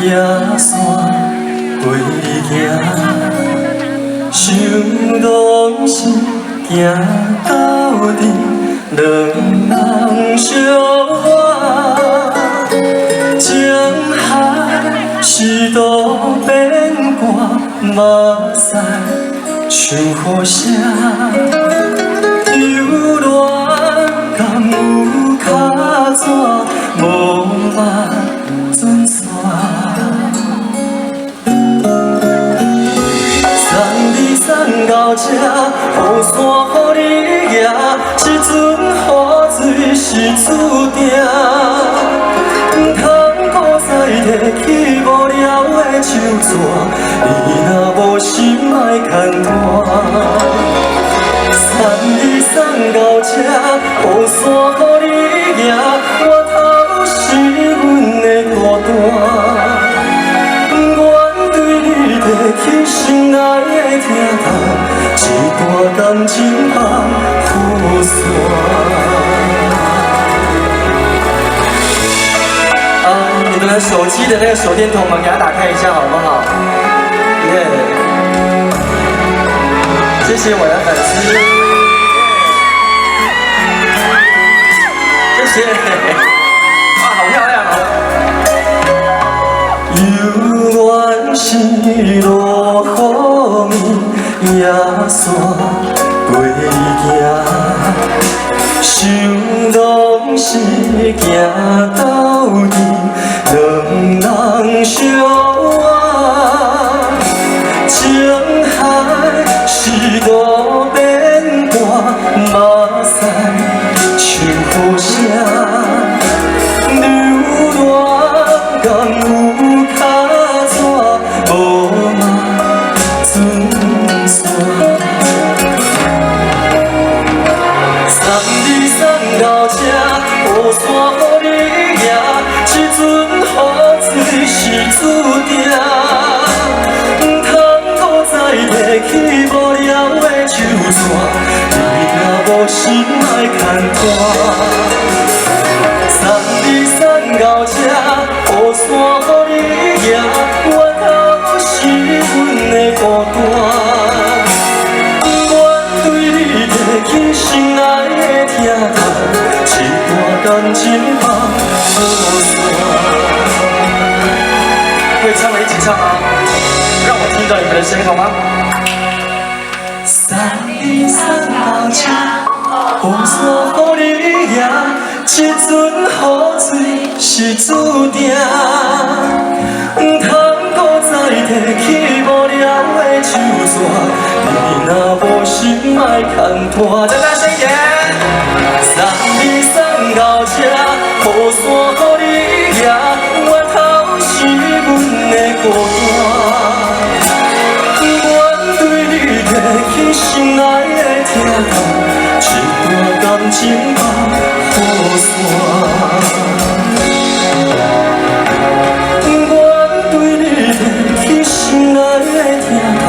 野山陪你行，想拢是行斗阵，兩人相偎。情海是渡邊歌，目屎像雨聲。猶戀敢有跤紙，無目準煞。送你送到這，雨傘予你舉，這陣雨水是注定。毋通閣再提起無聊的手紙，你若無心莫牽拖。送你送到這，雨傘予你舉，源頭是阮的孤單。願對你提起心內的疼痛，這段感情放予散。啊，你們的手機的那個手電筒，我們給它打開一下，好不好？耶！謝謝我的粉絲，謝謝。哇，好漂亮哦！猶原是落雨暝，野山陪你行，想攏是行斗陣，兩人相偎。情海是渡邊歌，目屎像雨聲。留戀敢有跤紙，無目準煞。送你送到這，雨傘予你舉，這陣雨水是注定。毋通閣再提起無聊的手紙，你若無心莫牽拖。送你送到這，雨傘予你舉，源頭是阮的孤單。願對你提起心內的疼痛，這段感情放予散。會唱的一起唱啊！讓我聽到你們的聲音好嗎？送你送到這，雨傘予你舉，這陣雨水是注定。毋通閣再提起無聊的手紙，你若無心莫牽拖。再大聲一點！送你送到這，雨傘予你舉，源頭是阮的孤單。願對你提起心內的疼痛，這段感情放予散。願對你提起心內的疼痛，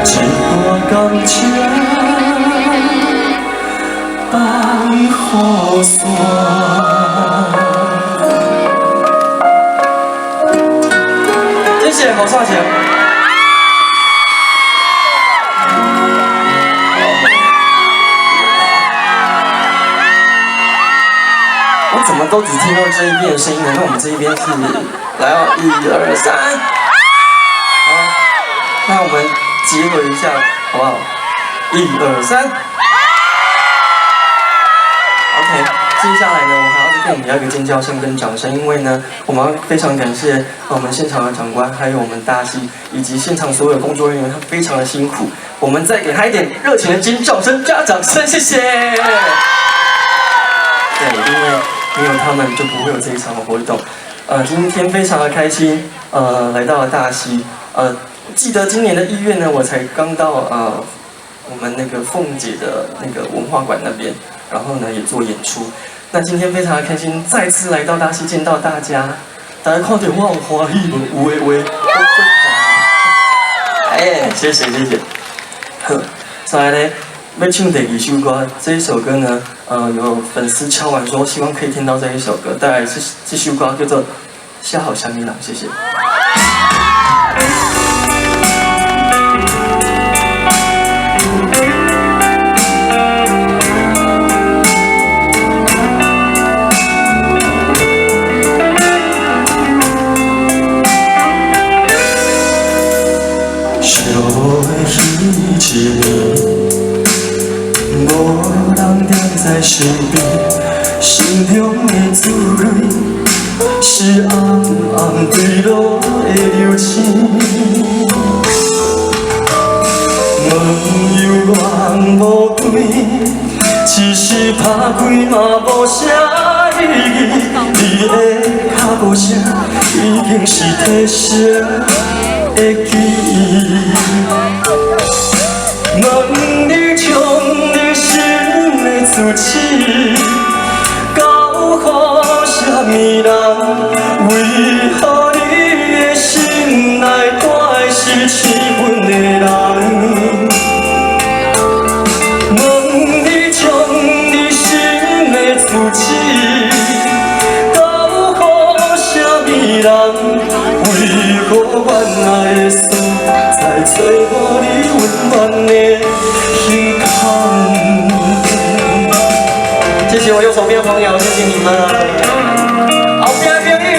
這段感情放予散。謝謝侯少賢。我怎麼都只聽到這一邊的聲音呢？那我們這一邊是，來哦，一二三，好，那我們結尾一下，好不好？一二三，OK。接下來呢，我還要再跟我們要一個尖叫聲跟掌聲，因為呢，我們要非常感謝我們現場的長官，還有我們大戲以及現場所有工作人員，他非常的辛苦，我們再給他一點熱情的尖叫聲加掌聲，謝謝。對，因為沒有他們就不會有這一場的活動。今天非常的開心，來到了大溪。記得今年的1月呢，我才剛到我們那個鳳姐的那個文化館那邊，然後呢也做演出。那今天非常的開心，再次來到大溪見到大家。大家看到我有歡喜無？有的話，哎，謝謝謝謝。好，再來呢，欲唱第二首歌，這一首歌呢，有粉絲敲完說希望可以聽到這一首歌，帶來這首歌叫做《寫予啥物人》，謝謝。在身邊，心中的珠淚是暗暗墜落的流星。門猶原無關，只是拍開嘛無啥意義。你的腳步聲已經是褪色的記憶。問你將你心的住址交予啥物人？為何你的心內住的是痴阮的人？問你將你心的住址交予啥物人？為何原來的所在找無你溫暖的胸坎？謝謝我右手邊的朋友，謝謝你們。後邊的朋友，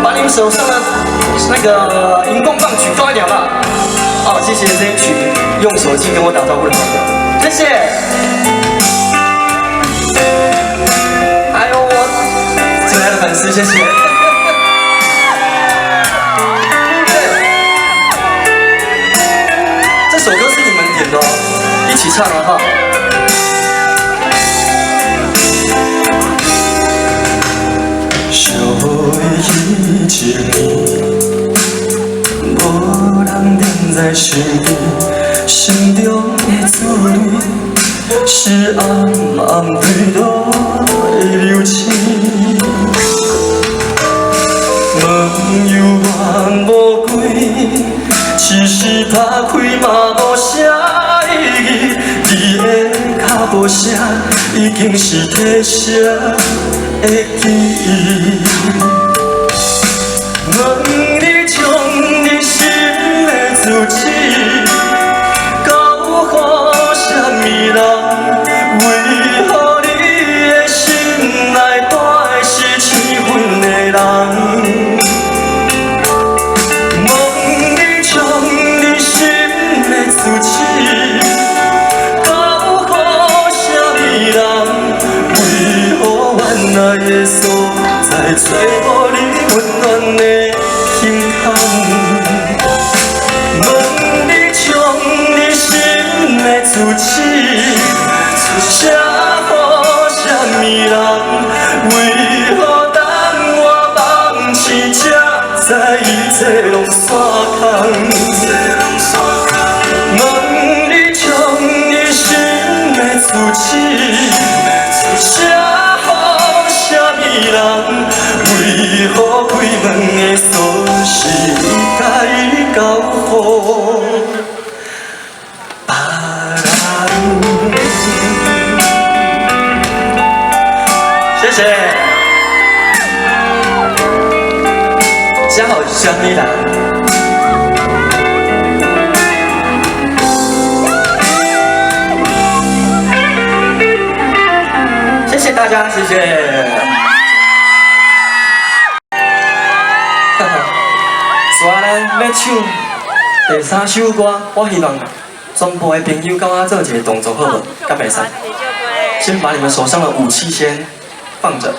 把你們手上的那個熒光棒舉高一點吧。好，謝謝這一群用手機跟我打招呼的朋友，謝謝。還有我最愛的粉絲，謝謝。對，這首歌是你們點的哦，一起唱啊哈。相會彼一暝，無人踮在身邊，心中的珠淚是暗暗墜落的流星。門猶原無關，只是拍開嘛無啥意義。你的腳步聲已經是褪色的記憶。問你將你心的住址交予啥物人？為何你的心內住的是痴阮的人？問你將你心的住址交予啥物人？為何原來的所在找無你溫暖的胸坎？問你將你心的住址寫予啥物人？為何等我放棄才知一切攏散空？問你將你心的住址寫予啥物人？為何開門的鎖匙伊共伊交予別人？謝謝。寫予啥物人？謝謝大家，謝謝。所以呢，欲唱第三首歌，我希望全部的朋友佮我做一個動作，好無？敢袂使？先把你們手上的武器先放著，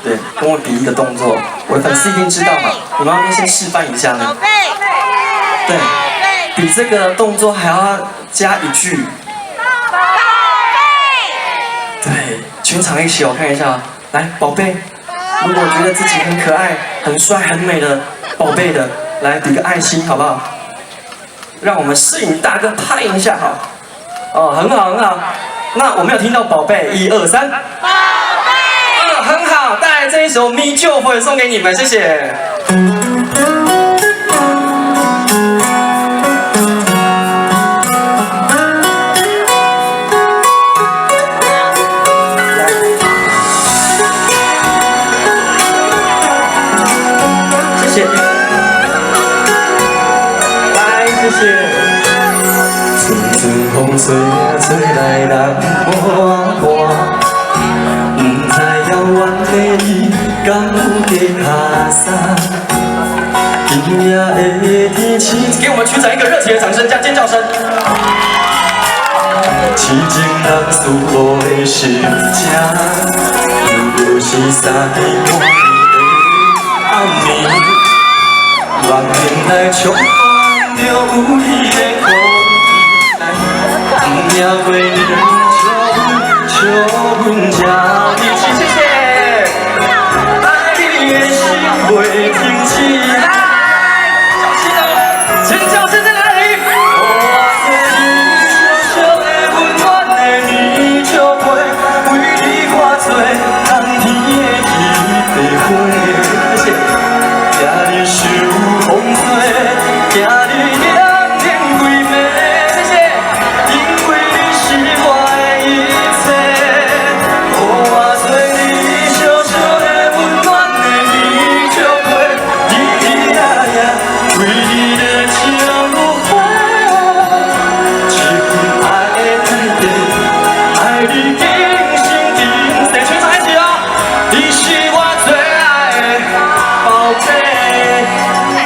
對，跟我比一個動作，我的粉絲一定知道嘛。你們要不要先示範一下呢？對，比這個動作還要加一句。對，全場一起，我看一下，來，寶貝，如果覺得自己很可愛、很帥、很美的寶貝的，來比個愛心，好不好？讓我們攝影大哥拍一下，好。哦，很好，很好。那我沒有聽到寶貝，一二三，寶貝，很好，帶來這一首《咪就會》送給你們，謝謝。謝謝，來，謝謝。陣陣風吹啊吹來，人無伴，不知遙遠的伊敢有加跤衫。今夜的天星，給我們區長一個熱情的掌聲加尖叫聲。痴情人思慕的心情，犹如是三更半暝的暗暝，梦境內充滿著有你的空氣，來，毋驚月娘笑阮，笑阮這呢癡，謝謝。愛你的心袂停止，來，小心哦，尖叫聲在哪裡？予我做你小小的溫暖的棉笑被，為你化做冬天的彼白花。謝謝。驚你受風吹，驚你涼冷規暝。謝謝。因為你是我的一切，予我做你小小的溫暖的棉笑被，日日夜夜為你熱情如火，這份愛的代價，愛你今生今世，全場一起哦！你是我最愛的寶貝，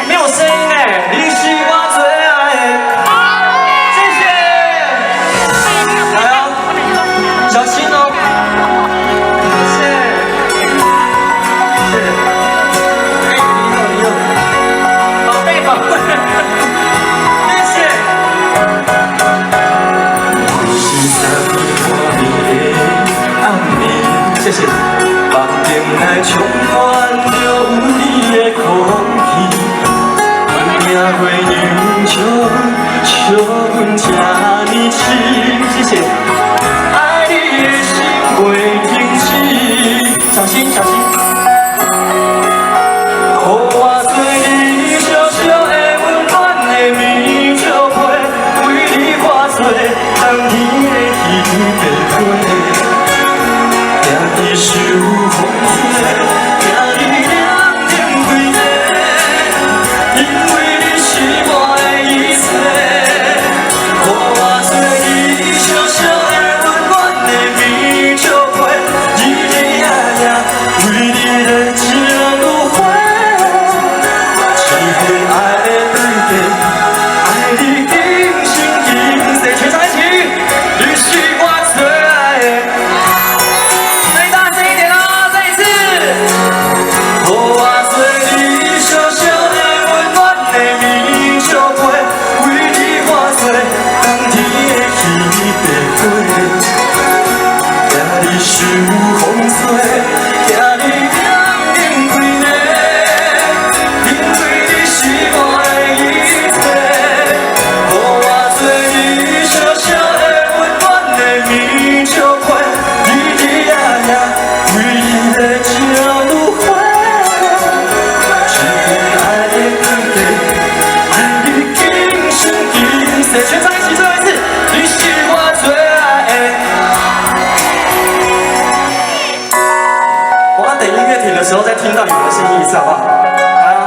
沒有聲音哎，你是我最愛的，謝謝。來哦，小心哦，謝謝，謝謝。哎，你好，你好，寶貝，寶貝，謝謝。是三更半暝的暗暝，謝謝。夢境內充滿著有你的空氣，毋驚月娘笑阮，笑阮這呢癡，謝謝。愛你的心袂停止，小心小心。予我做你小小的溫暖的棉笑被，為你化做冬天的彼白花。驚你受風吹，驚你涼冷規暝，因為你是我的一切。予我做你小小的溫暖的棉笑被，日日夜夜為你熱情如火。這份愛的代價，愛你今生今世，全場一起，你是我最愛的。再大聲一點哦，再一次。予我做你小小的溫暖的棉笑被，為你化做冬天的彼白花。驚你受風吹，驚你涼冷規暝，因為你是我的一切。予我做你小小的溫暖的棉笑被，日日夜夜為你熱情如火。這份愛的代價，愛你今生今世，全場一起最後一次，你是我最愛的。我要等音樂停的時候再聽到你們的聲音一次，好不好？來哦。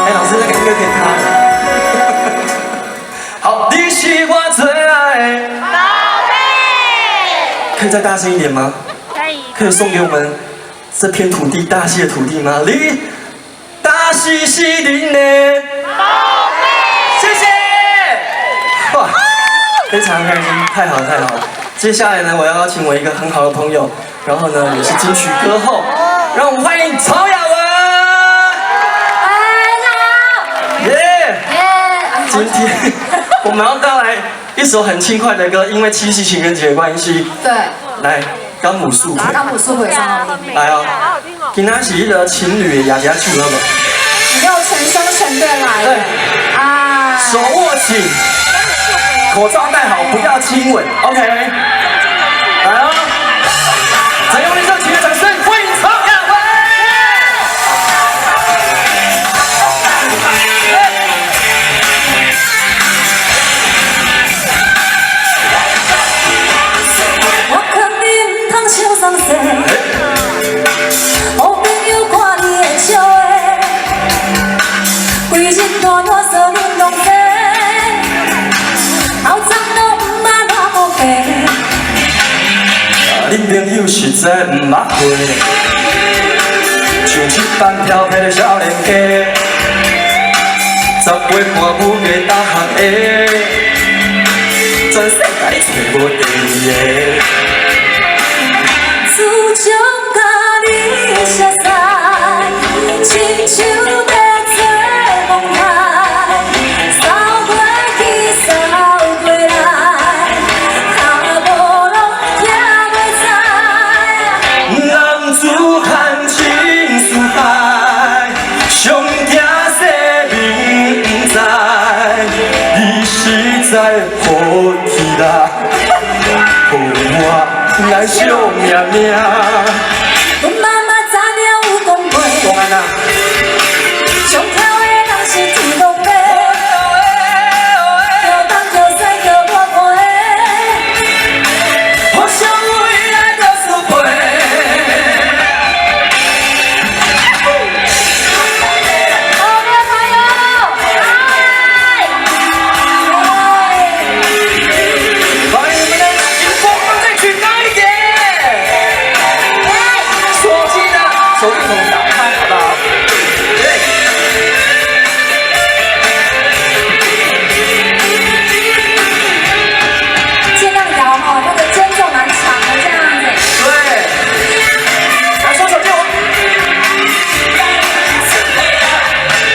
哎，老師，那個音樂可以卡。好，你是我最愛的寶貝。可以再大聲一點嗎？可以。可以送給我們這片土地，大溪的土地嗎？你大溪是恁的寶貝，謝謝。哇，非常開心，太好太好了。接下來呢，我要邀請我一個很好的朋友，然後呢，也是金曲歌后，讓我們歡迎曹雅雯。哎，大耶！家好。耶！今天我們要帶來一首很輕快的歌，因為七夕情人節的關係，來，敢有媠悔，敢有媠悔上來哦，今仔是彼个情侶的夜夜唱好無？你給我全雙全對來，對，啊，手握緊，口罩戴好，不要親吻，OK，來哦，再用力熱情的掌聲歡迎曹雅雯。我勸你毋通相送世，好朋友看你會笑的，規日哆啰嗦恁拢白，头鬃都毋捌染无白。恁朋友實在毋捌過，像這般調皮的少年家，昨八伴舞个逐项的，全世界你揣無第二个。自從佮你熟似，親像在做夢海，掃過去，掃過來，跤步攏聽袂知。男子漢情似海，上驚世民毋知，你實在好起來，予我來惜命命。阮媽媽早就有講過，講按怎？上巧的人是天公伯，叫東叫西叫無伴的。予相有伊愛著輸賠。好，各位朋友，嗨！把你們的熒光棒再舉高一點，手機呢？手電筒打開，好不好？對。盡量搖哈，那個間奏蠻長的這樣子。對，來雙手借我。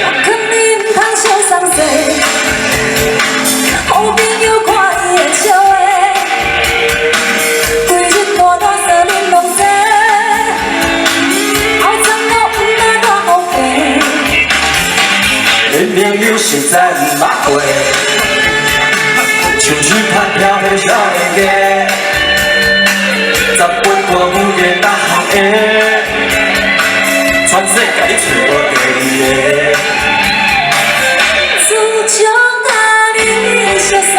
我勸你毋通相送勢，好朋友看伊會笑的，規日大大細面攏洗，後藏路毋捌偌好爬。恁朋友實在毋捌過，像是拍飄的少年家，十八伴舞个逐項的，全世界你揣無第二個。自從佮你熟似，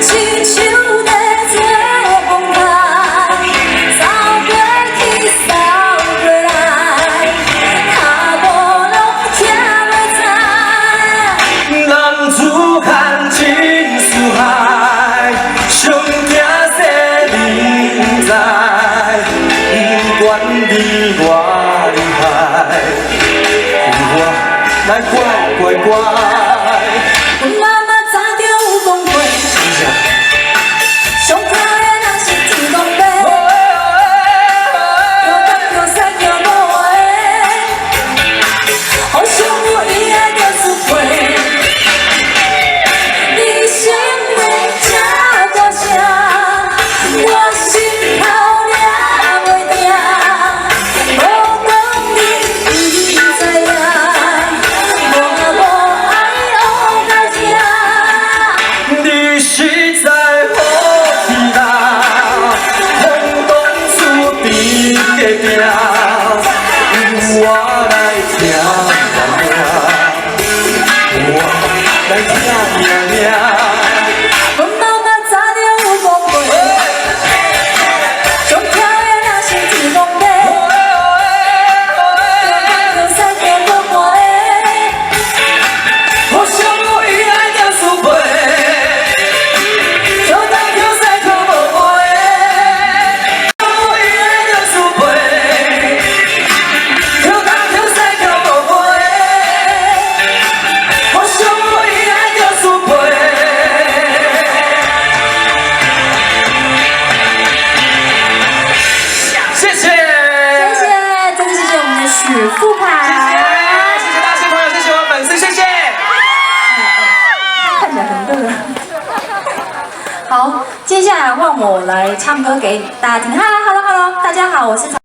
親像在做夢海，走過去，走過來，跤步攏聽袂知。男子漢情似海，上驚世民毋知，不管你偌厲害，予我來乖乖乖。阮媽媽早就有講過，上巧的人是天公伯，叫東叫西叫無伴的，予相有伊愛著輸賠。你心的這大聲，我心頭掠袂定，無講你毋知影，我無愛烏甲聽。你實在好起來，風當厝邊隔壁，我來聽命，我來聽命命。阮媽媽早就有講過，上巧的人是天公伯，叫東叫西叫無伴的。予相有伊愛著輸賠，叫東叫西叫無伴的，相有伊愛著輸賠，叫東叫西叫無伴的，予相有伊愛著輸賠。謝謝，謝謝，再次謝謝我們的許富凱。謝謝，謝謝大家朋友，謝謝我粉絲，謝謝。看起來很熱。好，接下來換我來唱歌給大家聽。哈，hello hello，大家好，我是。